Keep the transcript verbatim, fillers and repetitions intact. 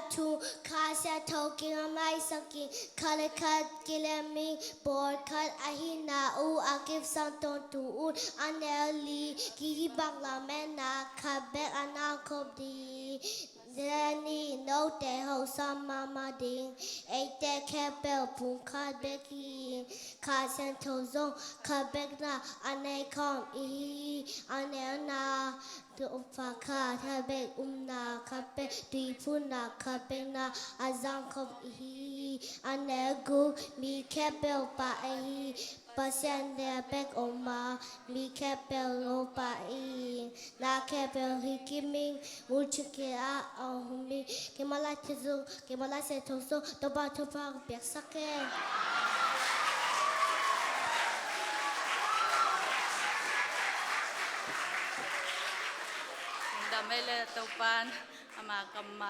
Thu, Kha Siangtho kingam lai sak in, khat le khat kilem in. Pawlkhat ahihna uh a kipsak tawntung un. A neu li, kihih bang lametna khat bek a na khop ding. Tua ni note hausa mahmah ding. Eite khempeuh phung khat bek hi. Kha Siangtho zong khat bek na a nei khawm i hi. A neuna, Topa khat bek umna khat bek, tui phunna khat bek na a zang khawm i hi. A neu guk, mi khempeuh Pa ahi Pasian lian bek om a, mi khempeuh Topa hi. Na khempeuh hi kim ing. Mun thum khempeuh ah a om hi. Keimah Lai Siangtho zong, Keimah Lai Siangtho zong Topa thupha piaksak hen. Lungdam ei le Topa'n ama kammal